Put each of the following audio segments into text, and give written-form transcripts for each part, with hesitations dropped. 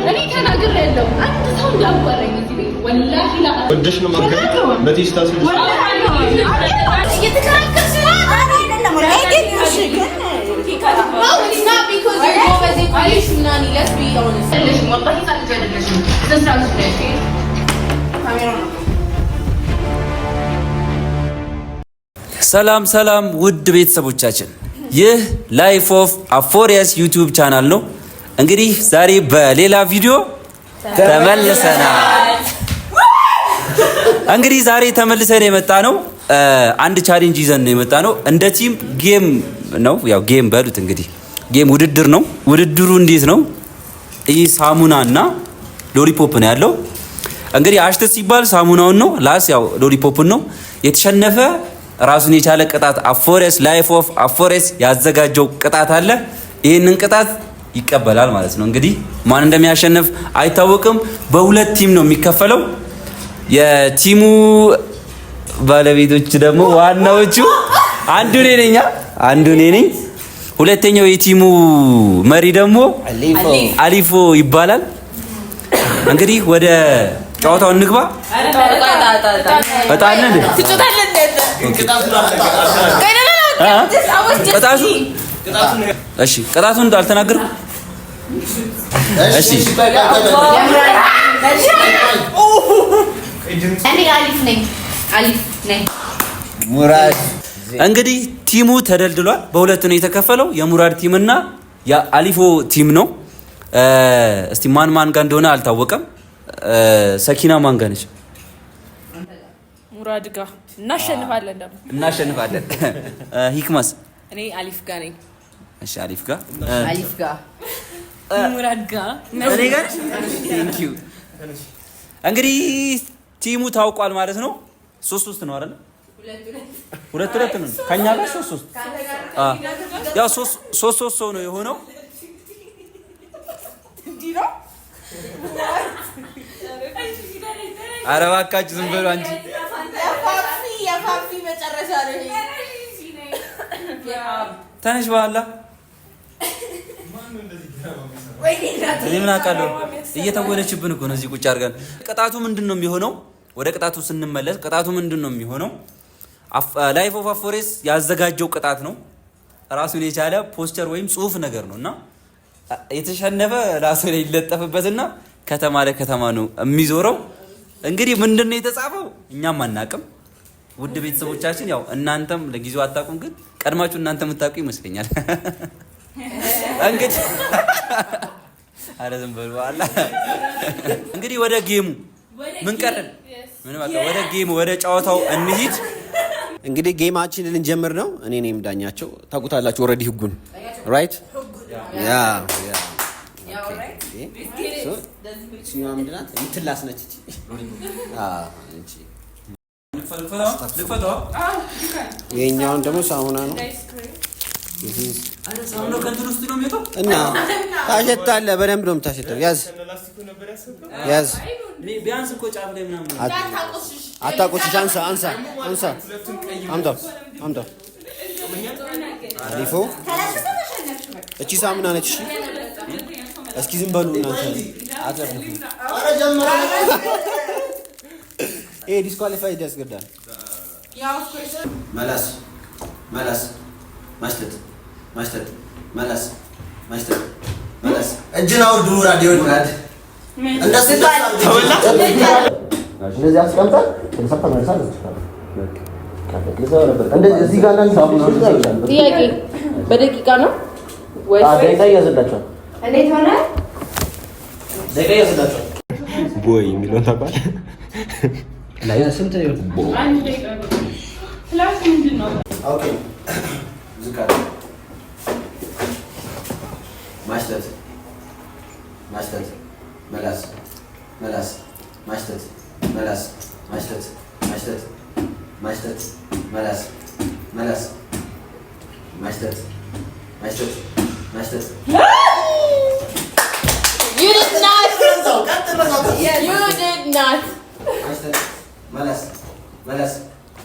እኔ ተናግሬያለሁ። አንድ ሰው እንዳዋራኝ እዚህ ቤት ወላሂ ወደሽ ነው ማገ በቴስታ ስልሽ እየተከራከርሽ ነው። አይደለም ግን እሺ ግን No, it's not because you're ጎበዝ የቆየሽ ምናምን። Let's be honest. አይደለሽም፣ ወላሂ ህፃን ልጅ አይደለሽም። ስነ ስርዓት ነሽ። ሰላም ሰላም ውድ ቤተሰቦቻችን፣ ይህ Life of አፎሪያስ YouTube channel ነው። እንግዲህ ዛሬ በሌላ ቪዲዮ ተመልሰናል። እንግዲህ ዛሬ ተመልሰን የመጣ ነው አንድ challenge ይዘን ነው የመጣ ነው። እንደ team game ነው፣ ያው game በሉት እንግዲህ game ውድድር ነው። ውድድሩ እንዴት ነው? ይህ ሳሙና እና lollipop ነው ያለው። እንግዲህ አሽተት ሲባል ሳሙናውን ነው፣ ላስ ያው lollipop ን ነው። የተሸነፈ ራሱን የቻለ ቅጣት አፎሬስ Life of አፎሬስ ያዘጋጀው ቅጣት አለ። ይህንን ቅጣት ይቀበላል ማለት ነው። እንግዲህ ማን እንደሚያሸንፍ አይታወቅም። በሁለት team ነው የሚከፈለው። የ team ኡ ባለቤቶች ደግሞ ዋናዎቹ አንዱ እኔ ነኝ፣ አንዱ እኔ ነኝ። ሁለተኛው የ team ኡ መሪ ደግሞ አሊፎ ይባላል። እንግዲህ ወደ ጨዋታው እንግባ። እጣን ቅጣቱ እሺ፣ ቅጣቱን አልተናገርኩም። እሺ እኔ አሊፍ ነኝ። አሊፍ ነኝ። ሙራድ እንግዲህ team ኡ ተደልድሏል። በሁለት ነው የተከፈለው። የሙራድ team እና የአሊፎ team ነው። እስቲ ማን ማን ጋር እንደሆነ አልታወቀም። ሰኪና ማን ጋር ነች? ሙራድ ጋር እናሸንፋለን። ደግሞ እናሸንፋለን። ሂክማስ? እኔ አሊፍ ጋር ነኝ። እሺ አሊፍ ጋር፣ አሊፍ ጋር። ሙራድ ጋር። እኔ ጋር። Thank you። እንግዲህ team ኡ ታውቋል ማለት ነው። ሶስት ሶስት ነው አይደል? ሁለት ሁለት ነው። ከኛ ጋር ሶስት ሶስት፣ ያው ሶስት ሶስት ሰው ነው የሆነው። ኧረ እባካችሁ ዝም በሉ አንቺ። የፋፊ መጨረሻ ነው ይሄ። ተነሽ በኋላ እኔ ምን አውቃለሁ? እየተወለችብን እኮ ነው እዚህ ቁጭ አድርገን። ቅጣቱ ምንድን ነው የሚሆነው? ወደ ቅጣቱ ስንመለስ ቅጣቱ ምንድን ነው የሚሆነው? Life of አፎሬስ ያዘጋጀው ቅጣት ነው። ራሱን የቻለ ፖስተር ወይም ጽሁፍ ነገር ነው እና የተሸነፈ ራሱ ላይ ይለጠፍበትና ከተማ ለከተማ ነው የሚዞረው። እንግዲህ ምንድን ነው የተጻፈው እኛም አናቅም። ውድ ቤተሰቦቻችን ያው እናንተም ለጊዜው አታውቁም፣ ግን ቀድማችሁ እናንተ የምታውቁ ይመስለኛል። እንግዲህ ኧረ ዝም በሉ አላ። እንግዲህ ወደ game ኡ ምን ቀረን? ምን በቃ ወደ game ኡ ወደ ጨዋታው እንሂድ። እንግዲህ game ኣችንን ልንጀምር ነው። እኔ ነኝ ዳኛቸው። ታውቁታላችሁ already ህጉን፣ right? Yeah, yeah። እቺኛዋ ምንድን ናት? የምትላስ ነች እቺ። አዎ እቺ። ይሄኛውን ደግሞ ሳሙና ነው ሳሙናው ከእንትን ውስጥ ነው የሚወጣው። እና ታሸታለህ። በደንብ ነው የምታሸተው። ያዝ ያዝ፣ ቢያንስ እኮ ጫፍ ላይ ምናምን አታቆሽሽ። አንሳ አንሳ አንሳ፣ አምጣው አምጣው። አሪፎ እቺ ሳሙና ነች። እሺ እስኪ ዝም በሉ እናንተ አትለፍልፉ። ይሄ disqualified ያስገዳል። መላስ መላስ ማሽተት ማሽተት መላስ ማሽተት መላስ። እጅን አውርድ ሙራድ ይሁን ሙራድ እንደሱ እንደዚህ አስቀምጠን እዚህ ጋር ጥያቄ በደቂቃ ነው ወይስ ደቂቃ እያዘላቸዋል። እንዴት ሆነ? ደቂቃ እያዘላቸዋል። ቦይ የሚለውን ታውቃለህ? ስንት ክላስ ምንድን ነው? Okay ዝቅ አለ። ማሽተት ማሽተት መላስ መላስ ማሽተት መላስ ማሽተት ማሽተት ማሽተት መላስ መላስ ማሽተት ማሽተት ማሽተት። You did not. You did not. ማሽተት መላስ መላስ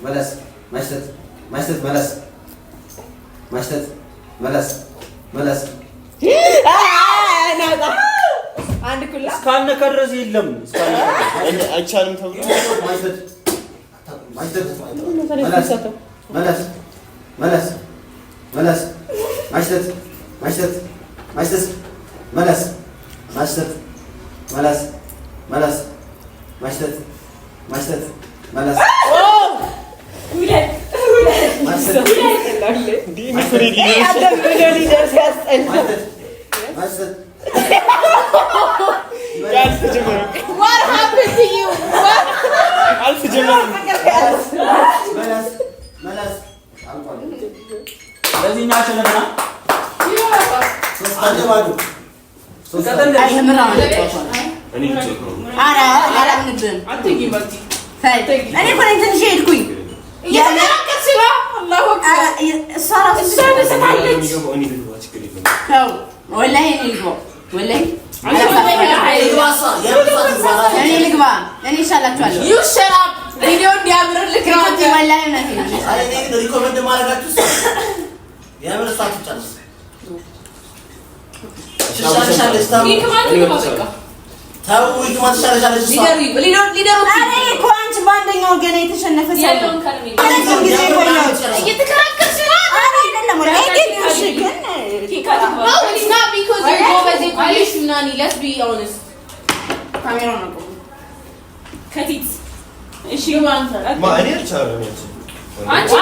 መላስ ማሽተት ማሽተት መላስ ማሽተት መላስ መላስ። እስካልነካ ድረስ የለም። አይቻልም ተብሎ መለስ መለስ መለስ ማሽተት ማሽተት ማሽተት መለስ ማሽተት መለስ መለስ ማሽተት ማሽተት መለስ ማሽተት What happened to you? What? መለስ መለስ አልቋል። ስለዚህ እኛ አሸነፍና 3-1 ባዶ። እንቀጥል። እኔ ልጫወት ነው። ኧረ አላምንብህም። እኔ እኮ ነኝ ትንሽ የሄድኩኝ። እየተከራከርሽ ነው። አላሁ አክበር። እሷ እራሱ እሷ ተስታለች። እኔ ልግባ፣ ችግር የለውም። ተው፣ ወላሂ እኔ ልግባ፣ ወላሂ እኔ ልግባ፣ እኔ እሻላችኋለሁ። You shut up. ቪዲዮ እንዲያምርልህ ነው አንተ። ወላሂ እውነቴን ነው። አይ እኔ ግን recommend ማድረጋችሁ እሷ የምር እሷ ትጫለች። ትሻለሻለች። ተው ተው፣ ይግማ ትሻለሻለች እሷ። ሊደሩ ኧረ እኮ አንቺ በአንደኛው ገና የተሸነፈ ሰው ነው። ረጅም ጊዜ የቆየሁት። እየተከራከርሽ ነው። ኧረ አይደለም፣ ወላሂ ግን እሺ፣ ግን No, it's not because you're ጎበዝ የቆየሽው ናኒ. Let's be honest. ካሜራውን አቁሙ። ከቲት እሺ ማ እኔ አልቻለም። ያቺ አንቺ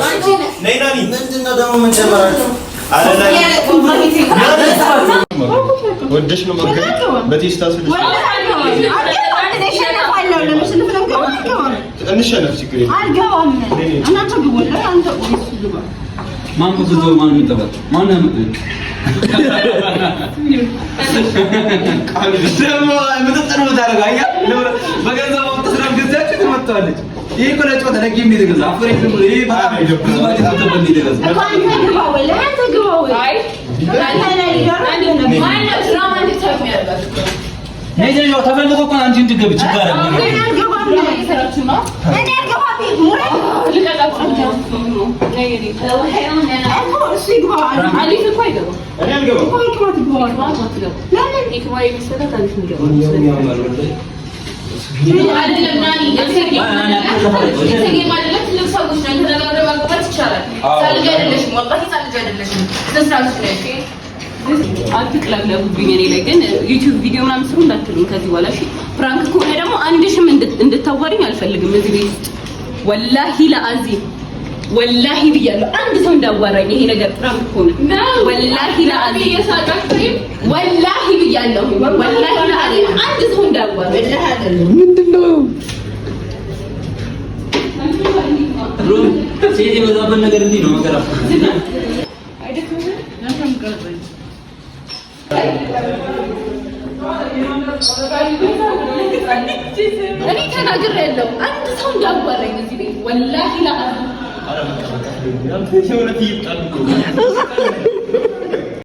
አንቺ ነይ ናኒ። ምንድን ነው ደግሞ ምን ጨመራችሁ? አረ ናኒ ወደሽ ነው መገኘት በቴስታ ስልሽ እሸነፋለሁ። ለመሸነፍ ነው የምገባው። አልገባም፣ እንሸነፍ፣ ችግር የለም። አልገባም። እናንተ ግቡ፣ ወላሂ አንተ እሱ ግባ። ማን ብዙ ማን የሚጠበቅ ማን ነው ያመጣው? ደግሞ ምጥጥ ነው የምታደርገው። አየህ በገንዘብ አውጥተህ ስለገዛችሁ ትመጣለች። ይሄ እኮ ለጨዋታ ለ game ነው የተገዛው። አፍሬ ይሄ በጣም ብዙ ባጀት ወጥቶበት ነው የተገዛው። እኮ አንተ ግባ፣ ወላሂ አንተ ግባ። ወይ አንተ ነህ leader ኡ፣ አንተ ነህ። ማነው ድራማ እንድታዩ የሚያደርጋችሁ? ነይ ነይ፣ ተፈልጎ እኮ አንቺ እንድትገቢ ችግር አለ። እኔ አልገባም። እኔ አልገባም። ሙራድ እኮ እሱ ይግባ። አሊፍ እኮ አይገባም። እኔ አልገባም። እኮ ይግባ፣ ትግባ። ለምን ኢክማ የመሰላት አሊፍ የሚገባ አይደለም ናኒ፣ የተገኘ አይደለም። ትልቅ ሰዎች ነን፣ ተነጋግረን ማግባባት ይቻላል። ህፃን ልጅ አይደለሽም፣ ወላሂ ህፃን ልጅ አይደለሽም። ስነ ስርዓትሽ ነው። እሺ አትቅለብለቡብኝ። እኔ ላይ ግን ዩቲዩብ ቪዲዮ ምናምን ስሩ እንዳትሉኝ ከዚህ በኋላ እሺ። prank ከሆነ ደግሞ አንድሽም እንድታዋሪኝ አልፈልግም እዚህ ቤት ውስጥ ወላሂ ለአዚም ወላሂ ብያለሁ። አንድ ሰው እንዳዋራኝ ይሄ ነገር prank ከሆነ ወላሂ ለአዚም ወላሂ ብያለሁ። ወላሂ ለአዚም አንድ ሰው እንዳዋራኝ ድሮም ሴት የበዛበት ነገር እንዲህ ነው መከራ። እኔ ተናግሬያለሁ። አንድ ሰው እንዳዋራኝ እዚህ ቤት ወላሂ ለአዚም የእውነት እየጣሉ እኮ ነው።